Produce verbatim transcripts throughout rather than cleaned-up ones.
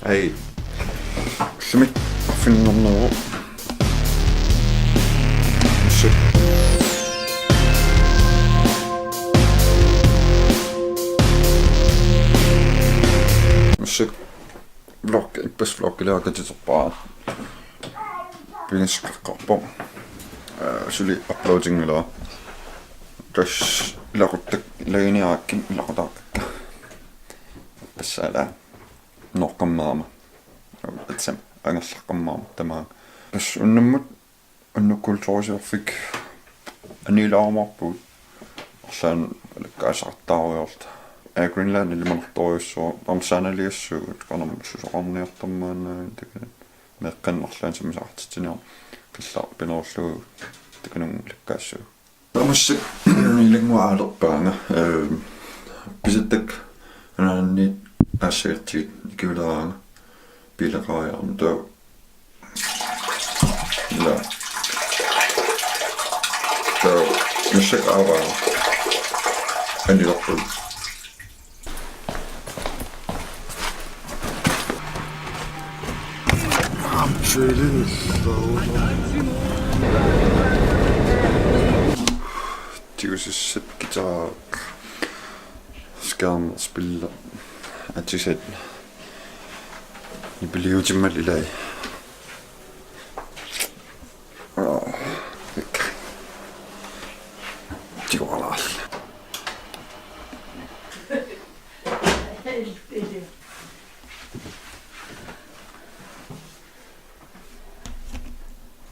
Ai. Sumik arfininngorneruvoq. Massakkut. Massakkut vlog, ippassaq vlogiliaqatitarpara. Pigisaqaqqaarpoq. Aa, suli uploadinngilaa. Tassa ilaquttakka, ilaginiarakkit ilaqutariikkakka. Ippassaq ala. Noqqammaama. Atsam angerlaqqammaama tamaanga. Tassa unnummut Unnuk Kulturchefik anilaarumaarpugut. Arlaannik alakkaasaqattaarujoorluta. Air Greenland ilimanartorujussuuvoq, aamma saanaliassuugut, qanormi susoqarniartarmat maanna takanna. Meeqqanut arlaannik sammisaqartitsiniarlugu killaraarpinerullugu takanna alakkaassuugut. Tamassi ilanngua aalerpaanga, ehm, pisattakka anaanannit aassagertigit nikiuleraanga piileqariarama taava. Ila. Taava massakkut aavaanga. Anilerput. Tigusassat guitar, skærmspiller, atisat. Nipiliutimmat ilai. Aa, ik. Tigualaarli.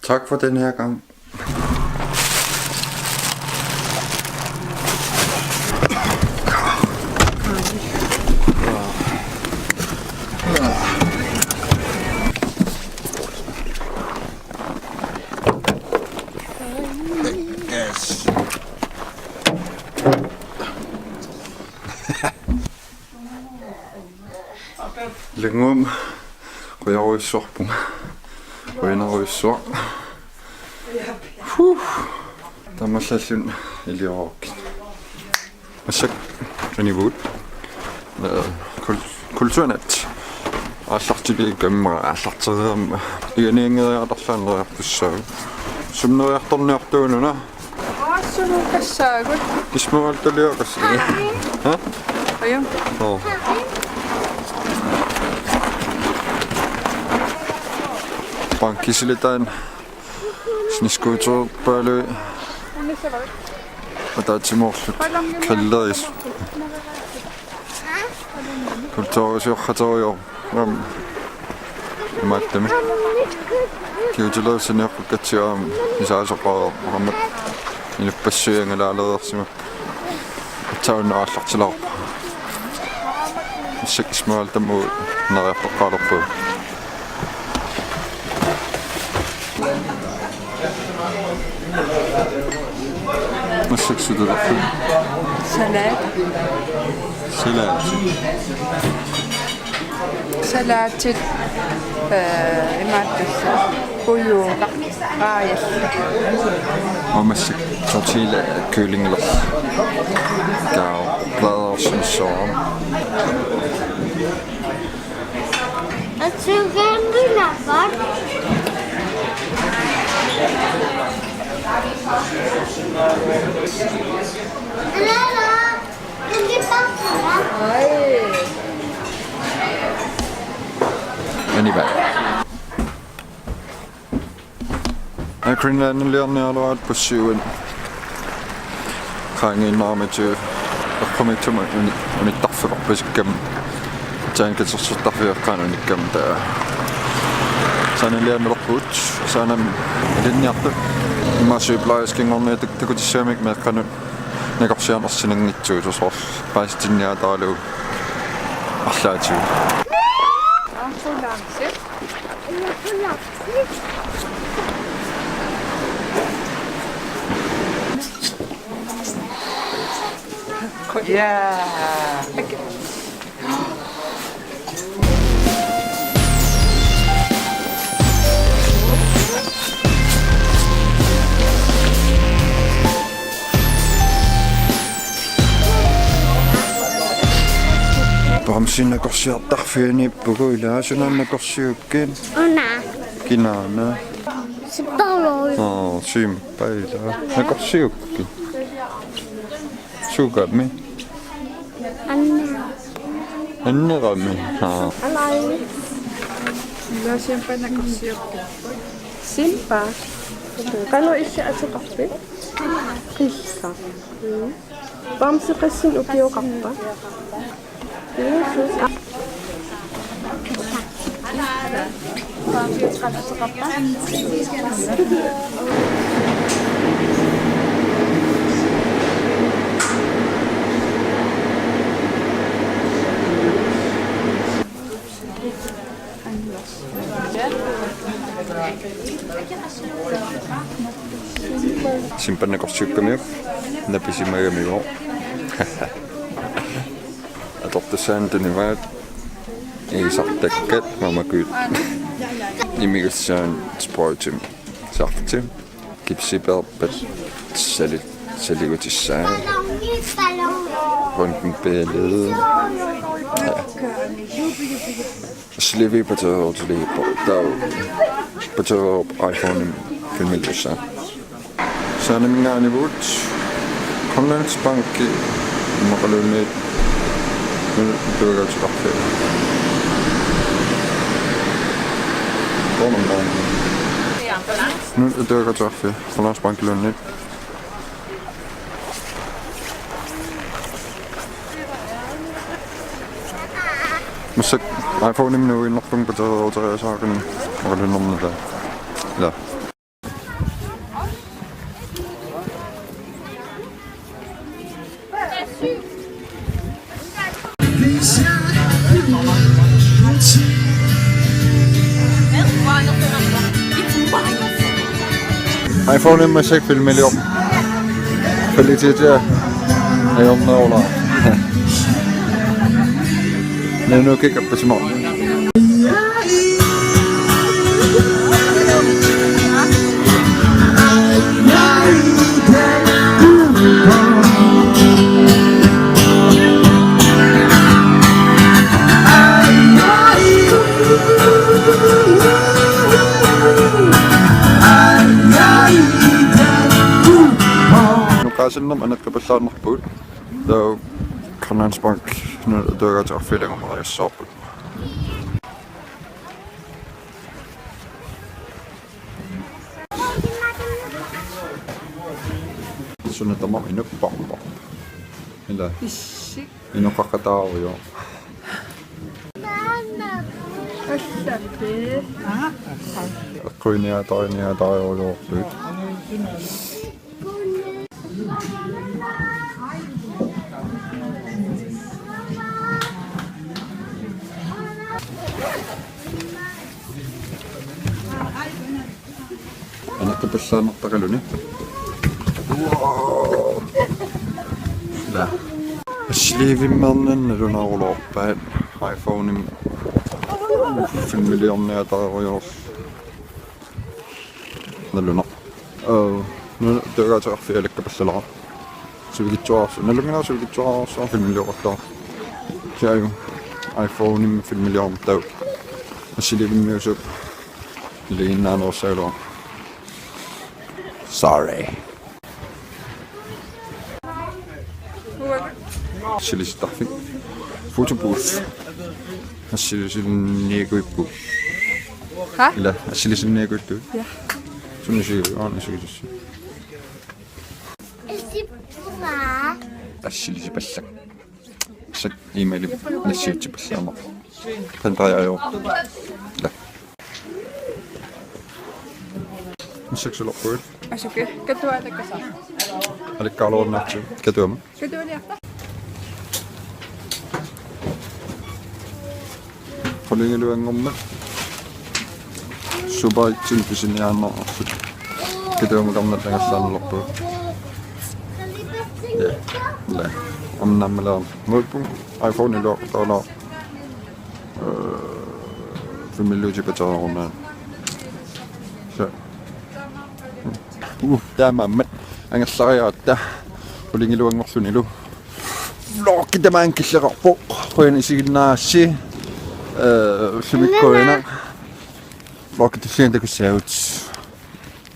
Tak for den her gang. Yes. Ilannguamik qujarujussuarpunga. Qujanarujussuaq. Huh. Taamaallaat iliorukku. Massakkut anivugut. Eh, kul-, kulturnat. Aallartiliikkama, aallartereerama. Iganianngeriartarlaaneq neriartussaagut. Sumik neriartorniartuununa. Aassulu kassaagut. Ismail tuliaqas. Ha? Ajo. Oo. Bankisilitaanni snescooterpaaluit ataatsimoorluta grillerisut. Kulturcheffiuterujoor. Aamma imaattami. Kigutilerisaaniaqqukkatsigu aamma isaasoqareermat inuppassuit angalaalersimapput. Aatsaat una aallartilaarpoq. Massakkut Ismail tamarmik neriartoqqaalerpagut. Massakkut sutulorput. Salat. Salat. Salatit, eh, imaattussaq. Ujuuga. Qaajalla. Aamma massakkut tortilla kyllingilerpoq. Kaarpladersimissoorama. Anyway. Air Greenlandiliarniaraluarput bussi uani. Qaangiinnarmata eqqumiitsumik uni-, unittarfeqarpasikkama. Taanna katersortarfigeqqaanut unikkama taava. Saanaliaannarpugut, saanami ilinniartut. Immaqa sygeplejerskinngorniutik takutissagamik meeqqanut nakorsiarnersinngitsuusoq soorlu paasitinniaataralugu arlaatigut. Ja. Bamse Nakorsiartarfianiippugut, ilaa, suna nakorsiukkit? Una. Kinaana? Sippalu. Oo, simpai ilaa. Nakorsiukkit? Sukami? Anna. Annerami? Aa. Alai. Ilaa, simpai nakorsiukkit. Simpa. Qanoq issi atoqarpit? Qillaq. Mm. Bamse qassin ukioqarpa? Simpa nakorsiukkamiuk napisimagamiuk. Atortussaanut tunivaat iisartakkat mamakut imigassaanut sprøjtim saartim. Kipsipeerpat sali-, saligutissaat. Røntgenbillede. Ja. Sleeve batteriutiliippoq. Taava batteriup iPhone-imik filmiliussaat. Saanaminngaanniit Grønlandsbanki immaqaluunniit atuagaateqarfia. Qonummaani. Nunat atuagaateqarfia Grønlandsbankiluunniit. Massakkut iPhone-imik nuinnarpunga batteriuteriasaarluni oqalunnarnata. Ila. iPhone-imik massakkut filmilior-, filmiliornerulluni. Nunukik appasimo. Nukaasinnam aneqqippallaannarpugut. Taava Grønlandsbank nunat atuagaateqarfiata angumeriassavarput. Suna tamarmi inupparpa? Ila. Issik. Inoqaqataarujoq. Allappi. Eqquiniaatariniaatariujuarput. Aneqqippallaannartaqaluni. Wow. Ila. Sleeve-immeernermi nalunaarulaarpaat iPhone-imik filmiliorniaatariujuarluni. Nalunaq. Ee, nunat atuagaateqarfiata alakkapallalaaq. Sivikitsuararsuaq. Nalunngilara sivikitsuararsuaq filmilioqartoq. Siaaju. iPhone-imik filmiliorneq taava. Assilivimmiusup. Liinnaanerussagaluaq. Sorry. Assilisittarfik. Photobooth. Assilisinniakuippugut. Ha? Ila, assilisinniakuippugut. Ja. Suna isigiva, aana isigisassi. Assilisipallak. Sak e-maili nassiutsippallaarmat. Pantariajo. Ila. Massakkut sulerpugut. Asuki, katuaalakkasaa. Alikkaaluarnaatsu, katuama. Katualiarta. Qulingiluanngormat. Subaitsin pisiniaannarput. Katuama karnat angerlaannarpugut. Ja, la. Amnammalaam. Muipung iPhone iluaqutaalaaq. Filmiliutit batteriunerulluni. Sa. Uh, taamaammat angerlariaratta. Qulingiluanngorlunilu. Vloggi tamaanga killeqarpoq. Qujanaq isiginnaarassi. Eh, ullumikkut qujanaq. Vloggi tulliani takussaagut.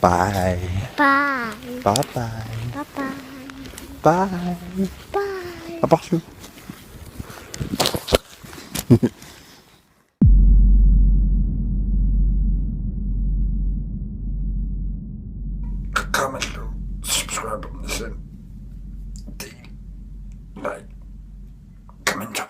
Bye. Bye. Bye bye. Bye bye. Bye. Bye. Aperlu. Qaqaamallu subscribe-ernissan. Del, like, commenter.